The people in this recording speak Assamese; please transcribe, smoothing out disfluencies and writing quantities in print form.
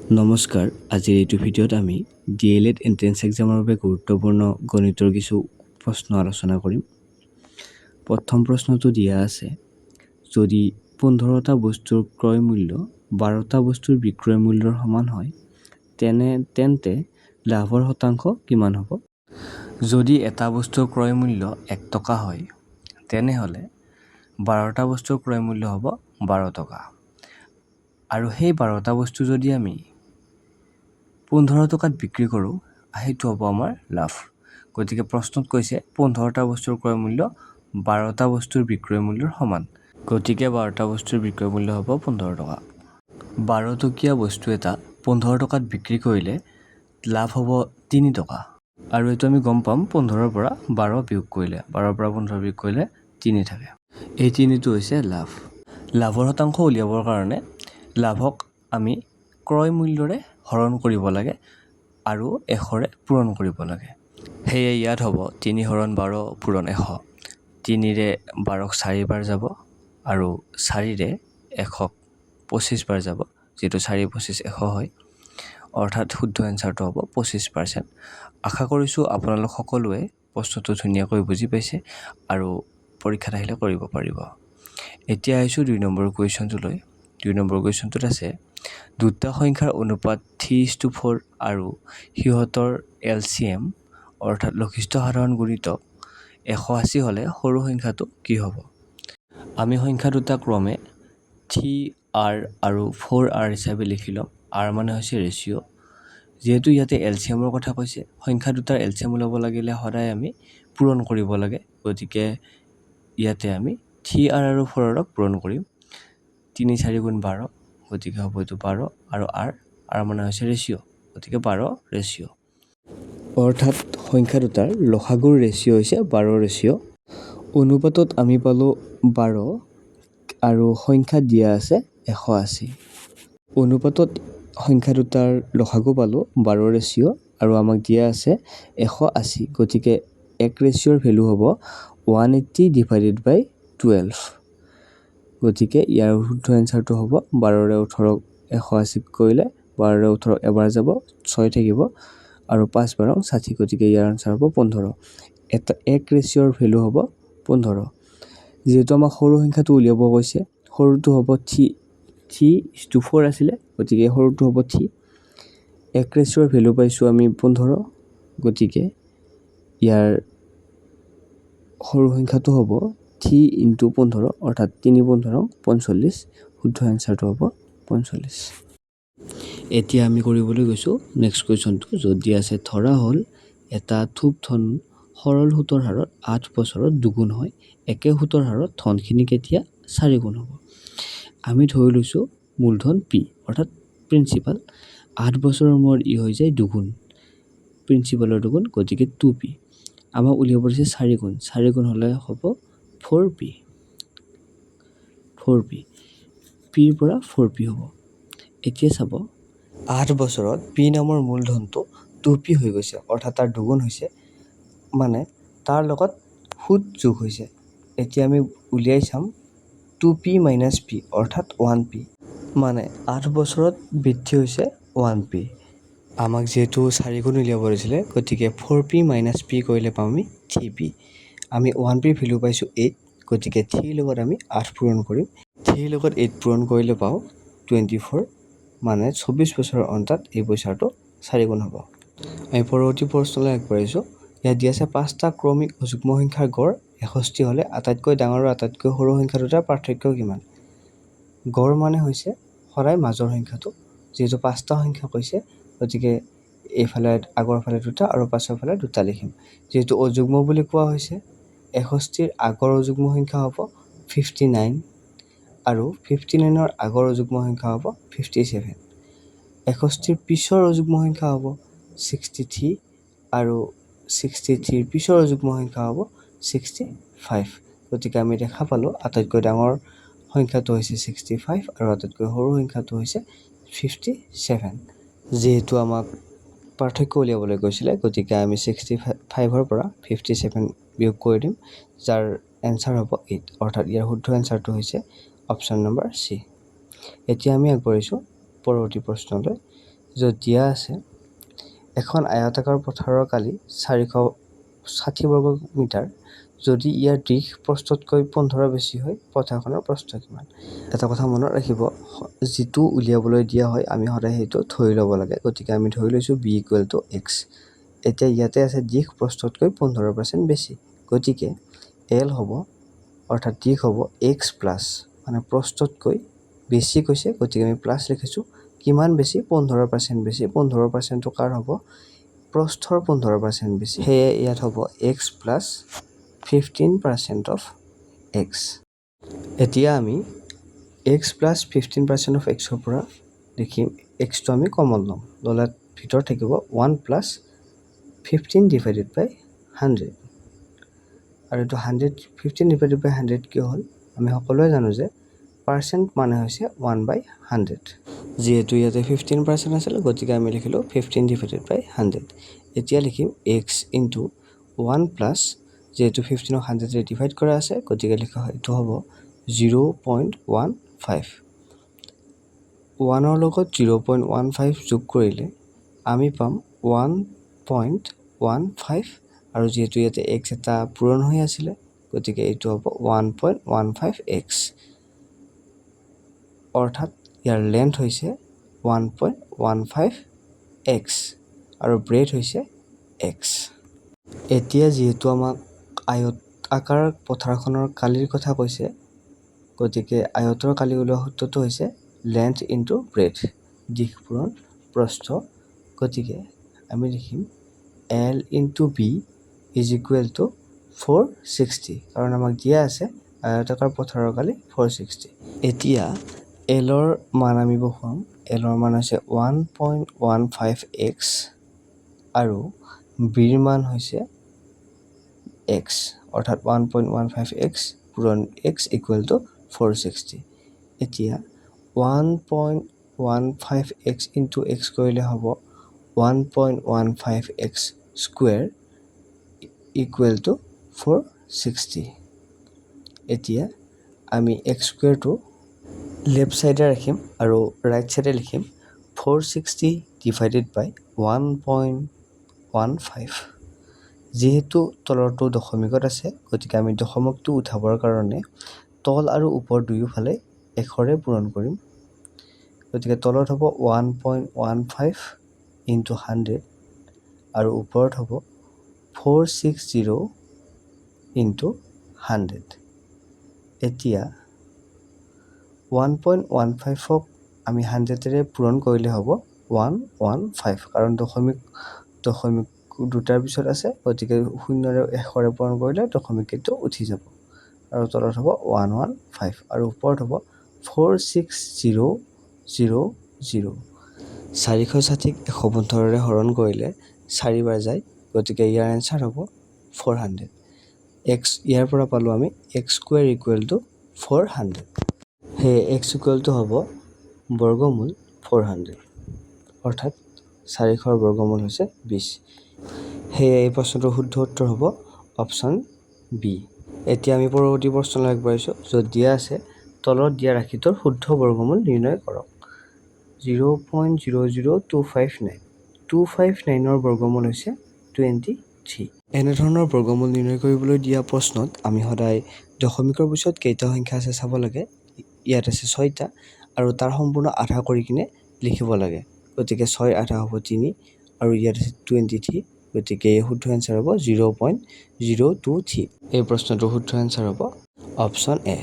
নমস্কাৰ, আজিৰ এইটো ভিডিঅ'ত আমি ডিএলএড এণ্ট্ৰেঞ্চ এক্সামৰ বাবে গুৰুত্বপূৰ্ণ গণিতৰ কিছু প্ৰশ্ন আলোচনা কৰিম। প্ৰথম প্ৰশ্নটো দিয়া আছে, যদি 15টা বস্তুৰ ক্ৰয় মূল্য 12টা বস্তুৰ বিক্ৰয় মূল্যৰ সমান হয়, তেন্তে লাভৰ শতাংশ কিমান হ'ব? যদি এটা বস্তুৰ ক্ৰয় মূল্য 1 টকা হয়, তেনেহ'লে 12টা বস্তুৰ ক্ৰয় মূল্য হ'ব 12 টকা। আৰু সেই 12টা বস্তু যদি আমি 15 টকাত বিক্ৰী কৰোঁ, সেইটো হ'ব আমাৰ লাভ। গতিকে প্ৰশ্নত কৈছে 15টা বস্তুৰ ক্ৰয় মূল্য 12টা বস্তুৰ বিক্ৰয় মূল্যৰ সমান। গতিকে 12টা বস্তুৰ বিক্ৰয় মূল্য হ'ব 15 টকা। 12 টকীয়া বস্তু এটা 15 টকাত বিক্ৰী কৰিলে লাভ হ'ব 3 টকা। আৰু এইটো আমি গম পাম 15ৰ পৰা 12 বিয়োগ কৰিলে। 12ৰ পৰা 15 বিয়োগ কৰিলে 3 থাকে। এই তিনিটো হৈছে লাভ। লাভৰ শতাংশ উলিয়াবৰ কাৰণে লাভক আমি ক্ৰয় মূল্যৰে হৰণ কৰিব লাগে আৰু 100ৰে পূৰণ কৰিব লাগে। সেয়ে ইয়াত হ'ব 3 হৰণ 12 পূৰণ 100। 3ৰে 12ক চাৰিবাৰ যাব আৰু 4ৰে 100ক 25 বাৰ যাব, যিটো 4 25 100 হয়। অৰ্থাৎ শুদ্ধ এনচাৰটো হ'ব 25%। আশা কৰিছোঁ আপোনালোক সকলোৱে প্ৰশ্নটো ধুনীয়াকৈ বুজি পাইছে আৰু পৰীক্ষাত আহিলে কৰিব পাৰিব। এতিয়া আহিছোঁ 2 নম্বৰ কুৱেশ্যনটোলৈ। 2 নম্বৰ কুৱেশ্যনটোত আছে, দুটা সংখ্যাৰ অনুপাত 3:4 আৰু সিহঁতৰ এলচিএম, অৰ্থাৎ লঘিষ্ঠ সাধাৰণ গুণিতক 180 হ'লে সৰু সংখ্যাটো কি হ'ব? আমি সংখ্যা দুটা ক্ৰমে 3 আৰ আৰু 4 আৰ হিচাপে লিখি ল'ম। আৰ মানে হৈছে ৰেচিঅ'। যিহেতু ইয়াতে এলচিএমৰ কথা কৈছে, সংখ্যা দুটাৰ এলচিএম ওলাব লাগিলে সদায় আমি পূৰণ কৰিব লাগে। গতিকে ইয়াতে আমি 3 আৰ আৰু 4 আৰক পূৰণ কৰিম। 3 4 গুণ 12, গতিকে হ'ব এইটো 12। আৰু আৰ, আৰ মানে হৈছে ৰেচিঅ', গতিকে 12 ৰেচিঅ'। অৰ্থাৎ সংখ্যা দুটাৰ লসাগুৰ ৰেচিঅ' হৈছে 12 ৰেচিঅ'। অনুপাতত আমি পালোঁ 12 আৰু সংখ্যাত দিয়া আছে 180। অনুপাতত সংখ্যা দুটাৰ লসাগু পালোঁ 12 ৰেচিঅ' আৰু আমাক দিয়া আছে 180। গতিকে এক ৰেচিঅ'ৰ ভেলু হ'ব 180 ডিভাইডেড বাই 12। গতিকে ইয়াৰ শুদ্ধ এনচাৰটো হ'ব 12ৰে 18ক 180 কৰিলে 12ৰে 18ক এবাৰ যাব, ছয় থাকিব আৰু 5 12 60। গতিকে ইয়াৰ আনচাৰ হ'ব 15। এক ৰেচিঅ'ৰ ভেলু হ'ব 15। যিহেতু আমাক সৰু সংখ্যাটো উলিয়াব কৈছে, সৰুটো হ'ব 3। 3:4 আছিলে, গতিকে সৰুটো হ'ব 3। এক ৰেচিঅ'ৰ ভেলু পাইছোঁ আমি 15। গতিকে ইয়াৰ সৰু সংখ্যাটো হ'ব 3 ইনটু 15, অৰ্থাৎ 3 15 45। শুদ্ধ এনচাৰটো হ'ব 45। এতিয়া আমি কৰিবলৈ গৈছোঁ নেক্সট কুৱেশ্যনটো, য'ত দিয়া আছে, ধৰা হ'ল এটা থোক ধন সৰল সুতৰ হাৰত 8 বছৰত দুগুণ হয়। একে সুতৰ হাৰত ধনখিনি কেতিয়া চাৰিগুণ হ'ব? আমি ধৰি লৈছোঁ মূলধন পি, অৰ্থাৎ প্ৰিন্সিপাল। 8 বছৰৰ মূৰত ই হৈ যায় দুগুণ, প্ৰিন্সিপালৰ দুগুণ, গতিকে 2 পি। আমাক উলিয়াব দিছে চাৰিগুণ। চাৰিগুণ হ'লে হ'ব 4 পি। 4 পি, পিৰ পৰা 4 পি হ'ব। এতিয়া চাব, 8 বছৰত পি নামৰ মূলধনটো 2 পি হৈ গৈছে, অৰ্থাৎ তাৰ দুগুণ হৈছে, মানে তাৰ লগত সুত যোগ হৈছে। এতিয়া আমি উলিয়াই চাম 2 পি মাইনাছ পি, অৰ্থাৎ 1 পি। মানে 8 বছৰত বৃদ্ধি হৈছে 1 পি। আমাক যিহেতু চাৰিগুণ উলিয়াব দিছিলে, গতিকে 4 পি মাইনাছ পি কৰিলে পাম আমি 3 পি। আমি 1 পিৰ ভেলু পাইছোঁ 8, গতিকে থ্ৰীৰ লগত আমি 8 পূৰণ কৰিম। থ্ৰীৰ লগত 8 পূৰণ কৰিলে পাওঁ 24। মানে 24 বছৰৰ অন্তত এই পইচাটো চাৰিগুণ হ'ব। আমি পৰৱৰ্তী প্ৰশ্নলৈ আগবাঢ়িছোঁ। ইয়াত দিয়া আছে, পাঁচটা ক্ৰমিক অযুগ্ম সংখ্যাৰ গড় 61 হ'লে আটাইতকৈ ডাঙৰ আৰু আটাইতকৈ সৰু সংখ্যা দুটাৰ পাৰ্থক্য কিমান? গড় মানে হৈছে সদায় মাজৰ সংখ্যাটো। যিহেতু পাঁচটা সংখ্যা কৈছে, গতিকে এইফালে আগৰ ফালে দুটা আৰু পাছৰ ফালে দুটা লিখিম। যিহেতু অযুগ্ম বুলি কোৱা হৈছে, 61ৰ আগৰ অযুগ্ম সংখ্যা হ'ব 59 আৰু 59ৰ আগৰ অযুগ্ম সংখ্যা হ'ব 57। 61ৰ পিছৰ অযুগ্ম সংখ্যা হ'ব 63 আৰু 63ৰ পিছৰ অযুগ্ম সংখ্যা হ'ব 65। গতিকে আমি দেখা পালোঁ আটাইতকৈ ডাঙৰ সংখ্যাটো হৈছে 65 আৰু আটাইতকৈ সৰু সংখ্যাটো হৈছে 57। যিহেতু আমাক পাৰ্থক্য উলিয়াবলৈ কৈছিলে, গতিকে আমি 65ৰ পৰা 57 বিয়োগ কৰি দিম, যাৰ এনচাৰ হ'ব 8। অৰ্থাৎ ইয়াৰ শুদ্ধ এনচাৰটো হৈছে অপশ্যন নম্বৰ চি। এতিয়া আমি আগবাঢ়িছোঁ পৰৱৰ্তী প্ৰশ্নলৈ। য'ত দিয়া আছে এখন আয়তাকাৰ পথাৰৰ কালি 460 বৰ্গ মিটাৰ, যদি ইয়াৰ দীঘ প্ৰস্থতকৈ 15 বেছি হয়, পথাৰখনৰ প্ৰস্থ কিমান? এটা কথা মনত ৰাখিব, যিটো উলিয়াবলৈ দিয়া হয় আমি সদায় সেইটো ধৰি ল'ব লাগে। গতিকে আমি ধৰি লৈছোঁ বি ইকুৱেল টু এক্স। এতিয়া ইয়াতে আছে দীঘ প্ৰস্থতকৈ 15% বেছি, গতিকে এল হ'ব, অৰ্থাৎ দীঘ হ'ব এক্স প্লাছ, মানে প্ৰস্থতকৈ বেছি কৈছে, গতিকে আমি প্লাছ লিখিছোঁ। কিমান বেছি? 15% বেছি। 15%টো কাৰ হ'ব? প্ৰস্থৰ 15% বেছি। সেয়ে ইয়াত হ'ব x plus 15% of x। এতিয়া আমি x plus 15% of এক্সৰ পৰা লিখিম, এক্সটো আমি কমন ল'ম, ল'লে ভিতৰত থাকিব one plus 15 divided by 100। আৰু এইটো 100, 15 ডিভাইডেড বাই 100 কিয় হ'ল? আমি সকলোৱে জানো যে পাৰ্চেণ্ট মানে হৈছে ওৱান বাই 100। যিহেতু ইয়াতে 15% আছিল, গতিকে আমি লিখিলোঁ 15 ডিভাইডেড বাই 100। এতিয়া লিখিম এক্স ইনটু ওৱান প্লাছ, যিহেতু 15ক 100-এৰে ডিভাইড কৰা আছে, গতিকে লিখা এইটো হ'ব 0.15। ওৱানৰ লগত 0.15 যোগ কৰিলে আমি পাম 1.15। আৰু যিহেতু ইয়াতে এক্স এটা পূৰণ হৈ আছিলে, গতিকে এইটো হ'ব 1.15 এক্স, অৰ্থাৎ ইয়াৰ লেন্থ হৈছে 1.15 এক্স আৰু ব্ৰেথ হৈছে এক্স। এতিয়া যিহেতু আমাক আয়ত আকাৰ পথাৰখনৰ কালিৰ কথা কৈছে, গতিকে আয়তৰ কালি ওলোৱা সূত্ৰটো হৈছে লেন্থ ইনটু ব্ৰেথ, দীঘ পূৰণ প্ৰস্থ। গতিকে আমি লিখিম L into B is equal to 460, কাৰণ আমাক দিয়া আছে আয়তাকাৰ পথাৰৰ কালি 460। এতিয়া এলৰ মান আমি বহুৱাম। এলৰ মান হৈছে 1.15 এক্স আৰু বিৰ মান হৈছে এক্স, অৰ্থাৎ 1.15 এক্স পূৰণ x equal to 460। এতিয়া 1.15 এক্স ইনটু এক্স কৰিলে হ'ব 1.15 x square equal to 460। এতিয়া আমি এক্স স্কুৱেৰটো লেফ্ট ছাইডে ৰাখিম আৰু ৰাইট ছাইডে লিখিম 460 divided by 1.15। যিহেতু তলৰটো দশমিকত আছে, গতিকে আমি দশমিকটো উঠাবৰ কাৰণে তল আৰু ওপৰ দুয়োফালে এশৰে পূৰণ কৰিম। গতিকে তলত হ'ব 1.15 ইনটু 100 আৰু ওপৰত হ'ব 460 ইনটু 100। এতিয়া 1.15ক আমি 100-এৰে পূৰণ কৰিলে হ'ব 115, কাৰণ দশমিক দশমিক দুটাৰ পিছত আছে, গতিকে শূন্যৰে এশৰে পূৰণ কৰিলে দশমিকটো উঠি যাব। আৰু তলত হ'ব 115 আৰু ওপৰত হ'ব 46000। 460ক 115-ৰে হৰণ কৰিলে চাৰিবাৰ যায়, গতিকে ইয়াৰ এনচাৰ হ'ব 400। এক্স ইয়াৰ পৰা পালোঁ আমি x square equal to 400। সেয়ে এক্স ইকুৱেল টু হ'ব বৰ্গমূল 400, অৰ্থাৎ 400ৰ বৰ্গমূল হৈছে 20। সেয়ে এই প্ৰশ্নটোৰ শুদ্ধ উত্তৰ হ'ব অপশ্যন বি। এতিয়া আমি পৰৱৰ্তী প্ৰশ্নলৈ আগবাঢ়িছোঁ, য'ত দিয়া আছে তলত দিয়া ৰাশিটোৰ শুদ্ধ বৰ্গমূল নিৰ্ণয় কৰক। 0.00259, 259ৰ বৰ্গমূল হৈছে 23। এনেধৰণৰ বৰ্গমূল নিৰ্ণয় কৰিবলৈ দিয়া প্ৰশ্নত আমি সদায় দশমিকৰ পিছত কেইটা সংখ্যা আছে চাব লাগে। ইয়াত আছে ছয়টা আৰু তাৰ সম্পূৰ্ণ আধা কৰি কিনে লিখিব লাগে। গতিকে ছয়ৰ আধা হ'ব তিনি আৰু ইয়াত আছে 23, গতিকে এই শুদ্ধ এনচাৰ হ'ব 0.023। এই প্ৰশ্নটোৰ শুদ্ধ এনচাৰ হ'ব অপশ্যন এ।